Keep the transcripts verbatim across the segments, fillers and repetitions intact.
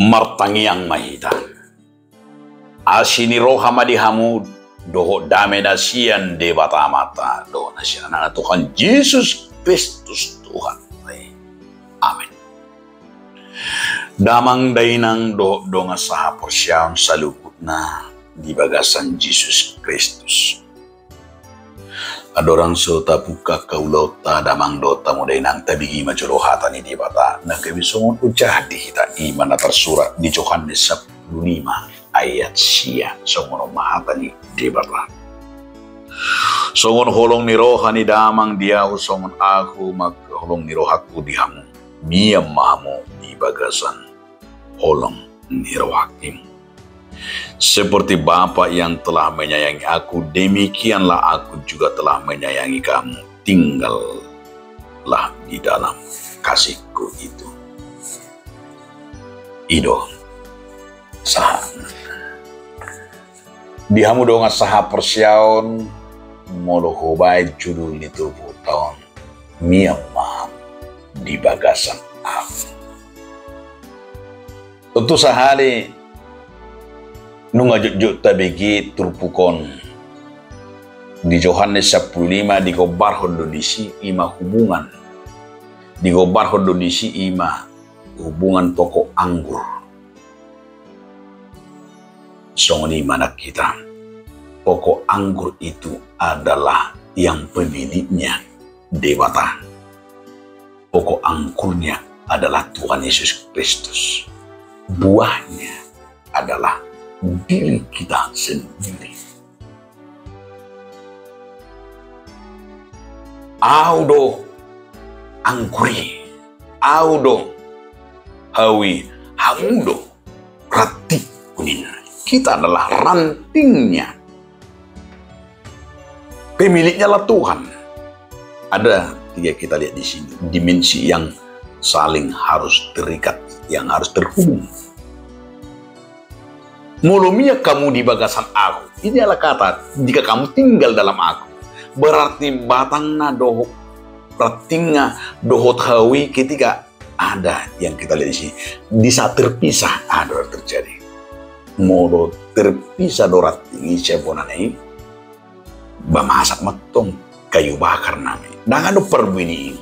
Martangiang ma hita. Asi ni roha ma di hamu dohot dame na sian Debata Amanta dohot na sian Anakna Tuhan Jesus Kristus Tuhan. Amen. Damang dainang dohot dongan sahaporseaon saluhutna di bagasan Jesus Kristus. Andorang so tapungka angka ulaonta damang dohot hamu dainang, tabege ma jolo hata ni Debata na gabe songon hujah di hita, i ma na tarsurat di Johannes sampulu lima ayat sia, songon on ma hata ni Debata. Songon holong ni roha ni Damang di ahu, songon ahu ma holong ni rohangku di hamu, mian ma hamu di bagasan holong ni rohangki. Seperti Bapa yang telah menyayangi aku, demikianlah aku juga telah menyayangi kamu. Tinggallah di dalam kasihku itu. I do sahat. Di hamu dongan sahaporseaon, molo hubaen judul ni turpukta on, mian ma hamu di bagasan ahu. Tontu sahali nunga jotjot tabege turpuk on. Di Johannes sampulu lima digombarhon do disi i ma hubungan. Digombarhon do disi i ma hubungan pokok anggur. Songon i ma nang hita. Pokok anggur itu adalah yang pemiliknya Debata. Pokok anggurnya adalah Tuhan Yesus Kristus. Buahnya adalah diri kita sendiri. Ahu do anggur i, ahu do hau i, hamu do ranting, ninna. Kita adalah rantingnya. Pemiliknya lah Tuhan. Ada tiga, kita lihat di sini, dimensi yang saling harus terikat, yang harus terhubung. Molo mian hamu di bagasan ahu, ini adalah kata, jika kamu tinggal dalam aku, berarti batangna dohot rantingna dohot hau i ketika ada yang kita lihat di sini, di saat terpisah ada terjadi. Molo terpisah do ranting i sian bonana i, ba masak ma tong, kayu bakar nama i. Ndang adong parbue ni i.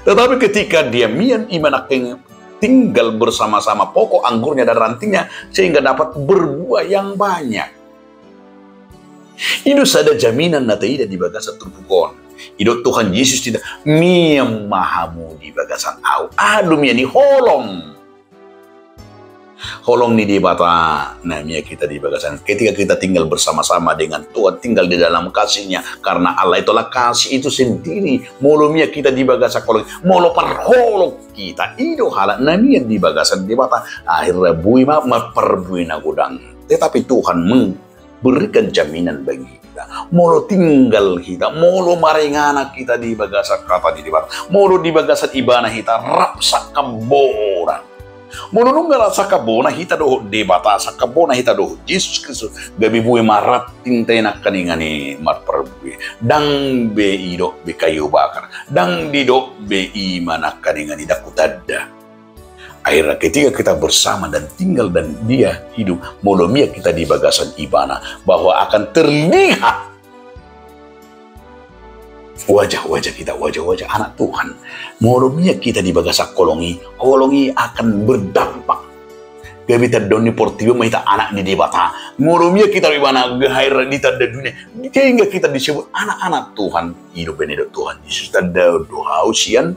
Tetapi ketika dia mian, i ma nangkin tinggal bersama-sama pokok anggurnya dan rantingnya, sehingga dapat berbuah yang banyak. I do sada jaminan na taida di bagasan turpuk on. Didok Tuhan Jesus tu hita, mian ma hamu di bagasan ahu. Aha do mian i? Holong. Holong ni Debata na mian hita di bagasan. Ketika kita tinggal bersama-sama dengan Tuhan, tinggal di dalam kasih-Nya, karena Allah itulah kasih itu sendiri. Molo mian hita di bagasan holong, molo parholong hita, i do halak na mian di bagasan Debata, akhirna boi ma marparbue na godang. Tetapi Tuhan meng berikan jaminan bagi hita. Molo tinggal hita, molo maringanan hita di bagasan hata ni Debata, molo di bagasan Ibana hita rap sangkap bona. Molo nunga rap sangkap bona hita dohot Debata, sangkap bona hita dohot Jesus Kristus, gabe bue ma ranting, nangkaningan i marparbue. Ndang be didok be kayu bakar, ndang didok be i ma nangkaningan i, ndang hutanda. Akhirnya ketika kita bersama dan tinggal dan Dia hidup, molo mian hita di bagasan Ibana, bahwa akan terlihat wajah-wajah kita, wajah-wajah anak Tuhan. Molo mian hita di bagasan holong i, holong i akan berdampak. Gabe tandaon ni portibi on ma hita anak ni Debata. Molo mian hita di Ibana, gabe akhirna ditanda dunia, sehingga kita disebut anak-anak Tuhan. I do be na didok Tuhan Jesus, tandaon do ahu sian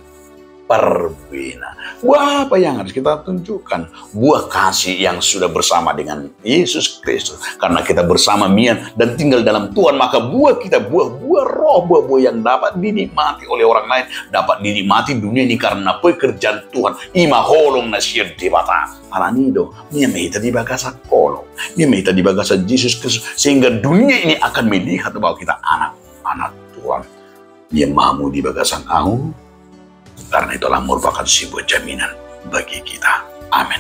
parbuena. Buah apa yang harus kita tunjukkan? Buah kasih yang sudah bersama dengan Yesus Kristus. Karena kita bersama mian dan tinggal dalam Tuhan, maka buah kita, buah-buah roh, buah-buah yang dapat dinikmati oleh orang lain, dapat dinikmati dunia ini karena pekerjaan Tuhan. I ma holong na sian Debata. Alani i do, mian ma hita di bagasan holong, mian ma hita di bagasan Jesus Kristus, sehingga dunia ini akan melihat bahwa kita anak-anak Tuhan. Mian ma hamu di bagasan ahu, karena itu adalah merupakan sebuah jaminan bagi kita. Amin.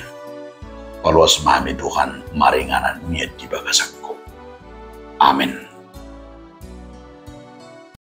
Paloas ma hami Tuhan, maringanan mian di bagasan Ho. Amin.